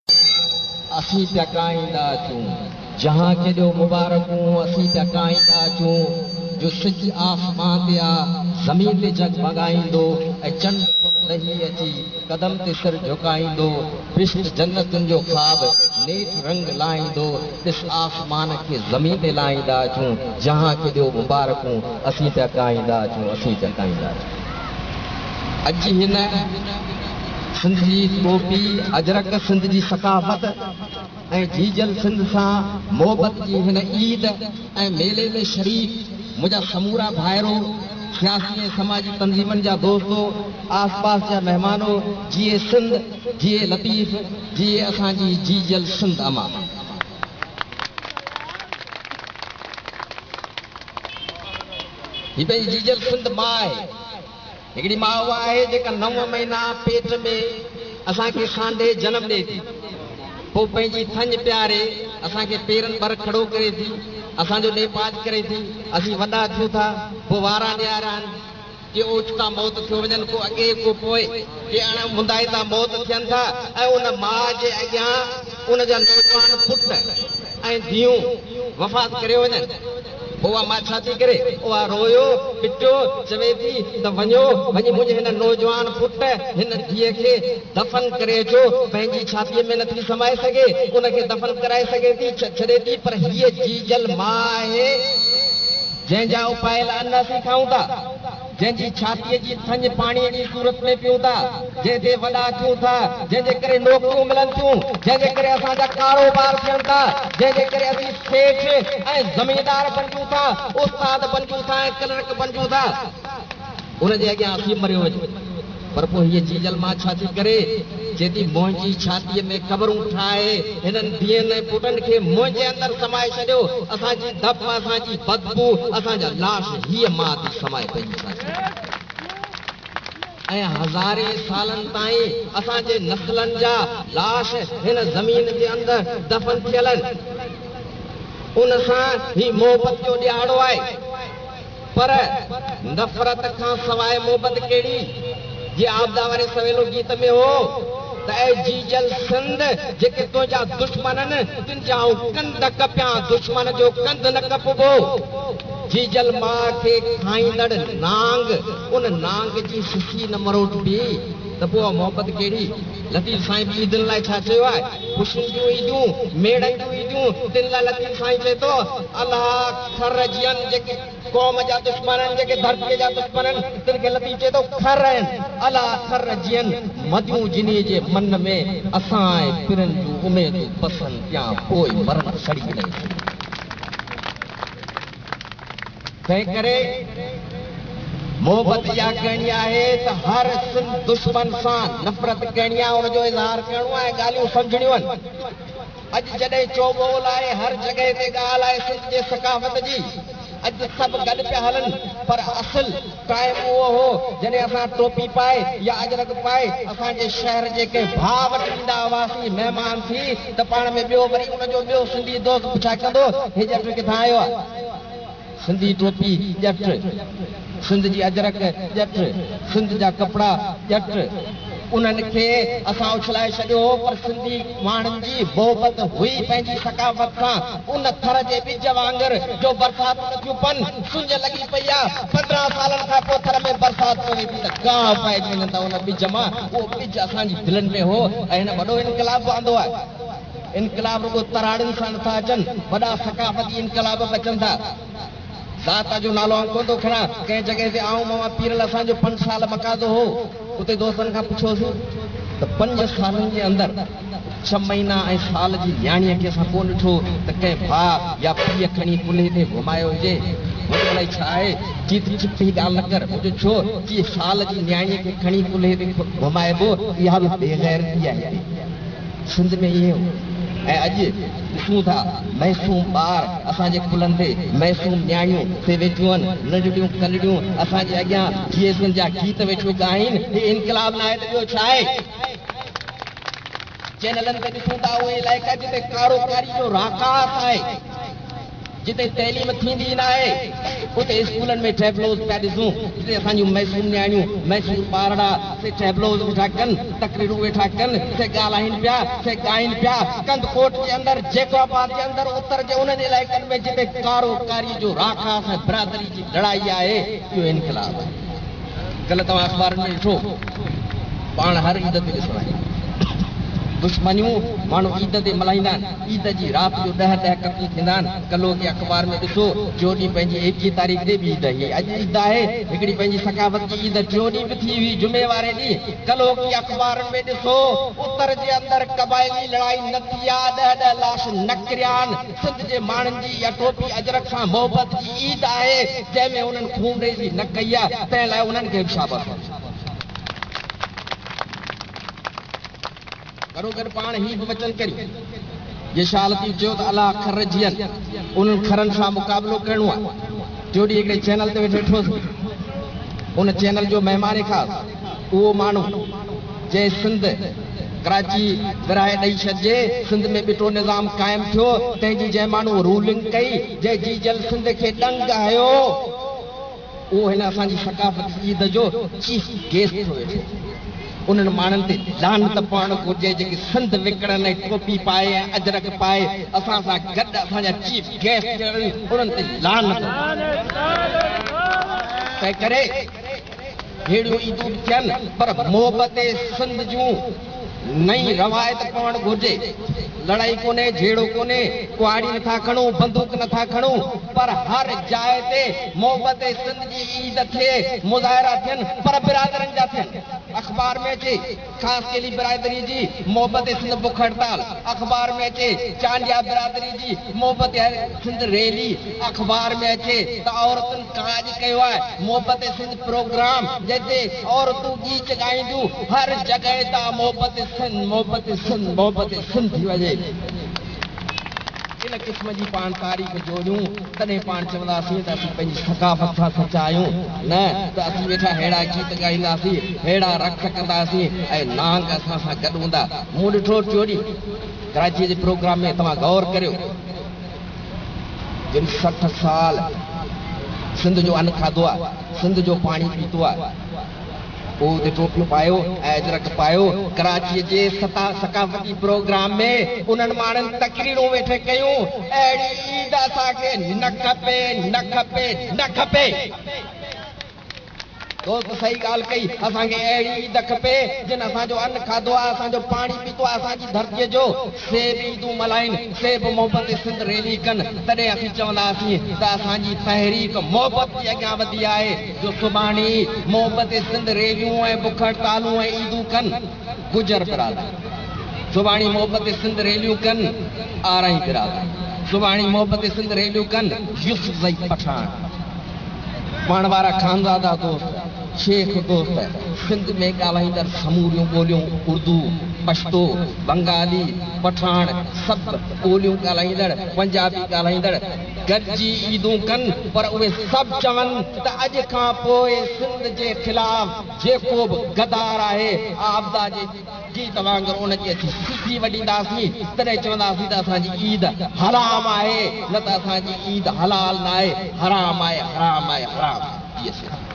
اسين پيا ڪاهيندا اچون. جهان کي ڏيو مبارڪون، اسين پيا ڪاهيندا اچون. جو سج آسمان تي آ، زمين تي جڳمڳائيندو ۽ چنڊ پڻ لهي اچي قدم تي سر جهڪائيندو. بهشت جنتن جو خواب نيٺ رنگ لاهيندو. ڏس آسمان کي زمين تي لاهيندا اچون. جهان کي ڏيو مبارڪون، اسين پيا ڪاهيندا اچون، اسين پيا ڪاهيندا اچون. اڄ هن سنڌ جي ٽوپي، اجرڪ، سنڌ جي ثقافت ۽ جيجل سنڌ سان محبت جي هن عيد ۽ ميلي ۾ شريڪ منهنجا سمورا ڀائرو، سياسي ۽ سماجي تنظيمن جا دوستو، آس پاس جا مهمانو، جيئي سنڌ، جيئي لطيف، جيئي اسان جي جيجل سنڌ امان. هي پنهنجي جيجل سنڌ ماء آهي. هڪڙي ماء اها آهي جيڪا نو مهينا پيٽ ۾ اسان کي سانڍي جنم ڏئي ٿي. پوء پنهنجي ٿڃ پياري اسان کي پيرن ڀر کڙو ڪري ٿي، اسان جو نيپاج ڪري ٿي. اسين وڏا ٿيون ٿا، پوء وارا نيارا آهن. ڪي اوچتا موت ٿيو وڃن، ڪو اڳي ڪو پوء، ڪي اڻ مندائتا موت ٿين ٿا ۽ ان ماء جي اڳيان ان جا نوجوان پٽ ۽ ڌيئون وفات ڪريو وڃن. پوء اها ماء ڇا ٿي ڪري؟ اها رويو پٽيو چوي ٿي ته وڃو، وڃي منهنجي هن نوجوان پٽ، هن ڌيء کي دفن ڪري اچو. پنهنجي ڇاتيء ۾ نٿي سمائي سگهي، ان کي دفن ڪرائي سگهي ٿي، ڇڏي ٿي، پر هيء جيجل ماء آهي، جنهن جا اپايل ان اسين کائون ٿا، جنهن جي ڇاتيء جي ٿڃ پاڻيء جي صورت ۾ پيئون ٿا، جنهن تي وڏا ٿيون ٿا، جنهن جي ڪري نوڪريون ملن ٿيون، جنهن جي ڪري اسان جا ڪاروبار ٿين ٿا، جنهن جي ڪري اسين سيٺ ۽ زميندار بنجون ٿا، استاد بنجون ٿا ۽ ڪلرڪ بنجون ٿا. ان جي اڳيان اسين مريو وڃون. پر پوء هيء جيجل ماء ڇا ٿي ڪري؟ چئي ٿي، منهنجي ڇاتيء ۾ قبرون ٺاهي، هنن ڌيئن ۽ پٽن کي منهنجي اندر سمائي ڇڏيو. اسان جي ڌپ، اسان جي بدبوء، اسان جا لاش هيء ماء ٿي سمائي پنهنجي ڇاتيء ۾. ۽ هزارين سالن تائين اسان جي نسلن جا لاش هن زمين جي اندر دفن ٿيل آهن. ان سان هي محبت جو ڏهاڙو آهي. پر نفرت کان سواء محبت ڪهڙي؟ جيئن عابده واري سويلو گيت ۾ هو ته اي جيجل سنڌ جيڪي تنهنجا دشمن تن جا آئون ڪنڌ ڪپيان دشمن جو ڪنڌ نه ڪپبو. جيجل ماء کي کائيندڙ نانگ ان نانگ جي سسي نه مروٽبي ته پوء اها محبت ڪهڙي؟ لطيف سائين به عيدن لاء ڇا چيو آهي؟ خوشين جون عيدون، ميڙن جون عيدون، تن لاء لطيف سائين چئي ٿو، الله خر جيئن جيڪي قوم جا دشمن آهن، جيڪي ڌرتيء جا دشمن آهن، تن کي لطيف چئي ٿو خر آهن، الله خر جيئن مديون جني جي من ۾، اسان ۽ پرن جون اميدون پسن تيان پوء مرن سڙي لهي سگهن. تنهنڪري محبت اها ڪرڻي آهي ته هر سنڌ دشمن سان نفرت ڪرڻي آهي، ان جو اظهار ڪرڻو آهي ۽ ڳالهيون سمجهڻيون آهن. اڄ جڏهن چوٻول آهي، هر جڳهه تي ڳالهه آهي سنڌ جي ثقافت جي، اڄ سڀ گڏ پيا هلن پر اصل ٽائيم اهو هو جڏهن اسان ٽوپي پائي يا اجرڪ پائي اسان جي شهر جي ڪنهن ڀاء وٽ ويندا هئاسين مهمان ٿي ته پاڻ ۾ ٻيو وري ان جو ٻيو سنڌي دوست پڇا ڪندو هي ڄٽ ڪٿان آيو آهي؟ سنڌي ٽوپي ڄٽ، سنڌ جي اجرڪ ڄٽ، سنڌ جا ڪپڙا ڄٽ، انهن کي اسان اڇلائي ڇڏيو هو پر سنڌي ماڻهن جي محبت هئي پنهنجي ثقافت سان، ان ٿر جي ٻج وانگر جو برساتون نٿيون پن، سڃ لڳي پئي آ، 15 سالن کان پوء ٿر ۾ برسات پوي ٿي ته گاهه پئجي وڃن ٿا ان ٻج مان، اهو ٻج اسان جي دلن ۾ هو ۽ هن وڏو انقلاب به آندو آهي. انقلاب رڳو تراڙين سان نٿا اچن، وڏا ثقافتي انقلاب به اچن ٿا. ذات جو نالو آئون ڪونه ٿو کڻان، ڪنهن جڳهه تي آئون ماما پيرل اسان جو پنج سال مقاضو هو، اتي دوستن کان پڇيوسين ته پنج سالن جي اندر ڇهه مهينا ۽ سال جي نياڻيء کي اسان ڪونه ڏٺو ته ڪنهن ڀاء يا پيء کڻي ڪلهي تي گهمايو هجي. مون چيو الائي ڇا آهي؟ چي ته چپ هي ڳالهه نه ڪر. مون چيو ڇو؟ چي سال جي نياڻيء کي کڻي ڪلهي تي گهمائبو، اها به بيغيرتي آهي. سنڌ ۾ ائين هو ۽ اڄ ڏسون ٿا معصوم ٻار اسان جي ڪلهن تي معصوم نياڻيون سي ويٺيون آهن ننڍڙيون ڪنڍڙيون اسان جي اڳيان جيئي سنڌ جا گيت ويٺيون ڳائين هي انقلاب ناهي ته ٻيو ڇا آهي؟ چينلن تي ڏسون ٿا اهي علائقا جتي ڪارو ڪاري جو راڪاس آهي. جتي تعليم ٿيندي ئي ناهي، اتي اسڪولن ۾ ٽيبلوز پيا ڏسون، جتي اسان جون معصوم نياڻيون، معصوم ٻارڙا سي ٽيبلوز ويٺا ڪن، تقريرون ويٺا ڪن، سي ڳالهائين پيا، سي ڳائين پيا. ڪنڌڪوٽ جي اندر، جيڪب آباد جي اندر، اتر جي انهن علائقن ۾ جتي ڪارو ڪاري جو راڪاس ۽ برادري جي لڙائي آهي، اهو انقلاب آهي. ڪلهه توهان اخبارن ۾ ڏٺو، پاڻ هر عيد تي ڏسندا آهيون. دشمنيون ماڻهو عيد تي ملهائيندا آهن. عيد جي رات جو ڏهه ڏهه ڪتيون ٿيندا آهن. ڪلهوڪي اخبار ۾ ڏسو، ٽيون ڏينهن پنهنجي ايڪيهه تاريخ تي به عيد هئي. اڄ عيد آهي، هڪڙي پنهنجي ثقافت جي عيد ٽيون ڏينهن به ٿي هئي، جمعي واري ڏينهن. ڪلهوڪي اخبارن ۾ ڏسو، اتر جي اندر قبائلي لڙائي نه ٿي آ، ڏهه ڏهه لاش نه ڪريا آهن. سنڌ جي ماڻهن جي اها ٽوپي اجرڪ سان محبت جي عيد آهي، جنهن ۾ انهن خونريزي نه ڪئي آ، تنهن لاء انهن کي به شابس هجي. گڏوگڏ پاڻ هي به وچن ڪريون، جي شاهه لطيف چيو ته الله کر جيئن، انهن کرن سان مقابلو ڪرڻو آهي. ٽيون ڏينهن هڪڙي چينل تي ويٺو ڏٺوسين، ان چينل جو مهمان خاص اهو ماڻهو جنهن سنڌ، ڪراچي، ورهائي ڏئي ڇڏجي، سنڌ ۾ ٻٽو نظام قائم ٿيو، تنهن جي جنهن ماڻهوء رولنگ ڪئي، جنهن جيجل سنڌ کي ڏنگ هنيو، اهو هن اسان جي ثقافتي عيد جو چيف گيسٽ ٿيو ويٺو. انهن ماڻهن تي لعنت پوڻ گهرجي جيڪي سنڌ وڪڻن ۽ ٽوپي پائي ۽ اجرڪ پائي اسان سان گڏ اسان جا چيف گيسٽ ٿيڻ انهن تي لعنت. تنهنڪري ههڙيون عيدون به ٿين پر محبت سنڌ جون نئين روايت پوڻ گهرجي. لڙائي ڪونهي، جهيڙو ڪونهي، ڪهاڙي نٿا کڻون، بندوق نٿا کڻون، پر هر جاء تي محبت سنڌ جي عيد ٿئي، مظاهرا ٿين، پر برادرين جا ٿين. اخبار ۾ اچي، خاصخيلي برادري جي محبت سنڌ بک هڙتال، اخبار ۾ اچي، چانڊيا برادري جي محبت سنڌ ريلي، اخبار ۾ اچي ته عورتن ڪاڄ ڪيو آهي، محبت سنڌ پروگرام جنهن تي عورتون ڳيچ ڳائينديون، هر جڳهه تان محبت سنڌ، محبت سنڌ، محبت سنڌ ٿي وڃي. ان قسم جي پاڻ تاريخ جوڙيون، تڏهن پاڻ چونداسين ته اسين پنهنجي ثقافت سان سچا آهيون، نه ته اسين ويٺا ههڙا گيت ڳائينداسين، ههڙا رقص ڪنداسين ۽ نانگ اسان سان گڏ هوندا. مون ڏٺو ٽيون ڏينهن ڪراچيء جي پروگرام ۾ توهان غور ڪريو، جن 60 سال سنڌ جو ان کاڌو آهي، سنڌ جو پاڻي پيتو آهي، پوء اتي ٽوپيون پايو ۽ اجرڪ پايو ڪراچيء جي ثقافتي پروگرام ۾ انهن ماڻهن تقريرون ويٺي ڪيون، اهڙي عيد اسان کي نه کپي، نه کپي، نه کپي. دوست صحيح ڳالهه ڪئي، اسان کي اهڙي عيد کپي جن اسان جو ان کاڌو آهي، اسان جو پاڻي پيتو آهي، اسان جي ڌرتيء جو، سي به عيدون ملهائين، سي به محبت سنڌ ريلي ڪن، تڏهن اسين چونداسين ته اسان جي تحريڪ محبت جي اڳيان وڌي آهي، جو سڀاڻي محبت سنڌ ريليون ۽ بک هڙتالون ۽ عيدون ڪن، گجر برادري سڀاڻي محبت سنڌ ريليون ڪن، آرائين برادري سڀاڻي محبت سنڌ ريليون ڪن، يوسفزئي پٺاڻ. پاڻ وارا خانزادا دوست، شيخ دوست، سنڌ ۾ ڳالهائيندڙ سموريون ٻوليون اردو، پشتو، بنگالي، پٺاڻ سڀ ٻوليون ڳالهائيندڙ، پنجابي ڳالهائيندڙ گڏجي عيدون ڪن پر اهي سڀ چون ته اڄ کان پوء سنڌ جي خلاف جيڪو به غدار آهي عابده جي گيت وانگر ان جي اسين سسي وڍينداسين، تڏهن چونداسين ته اسان جي عيد حرام آهي، نه ته اسان جي عيد حلال ناهي، حرام آهي، حرام آهي، حرام آهي. جي سنڌ.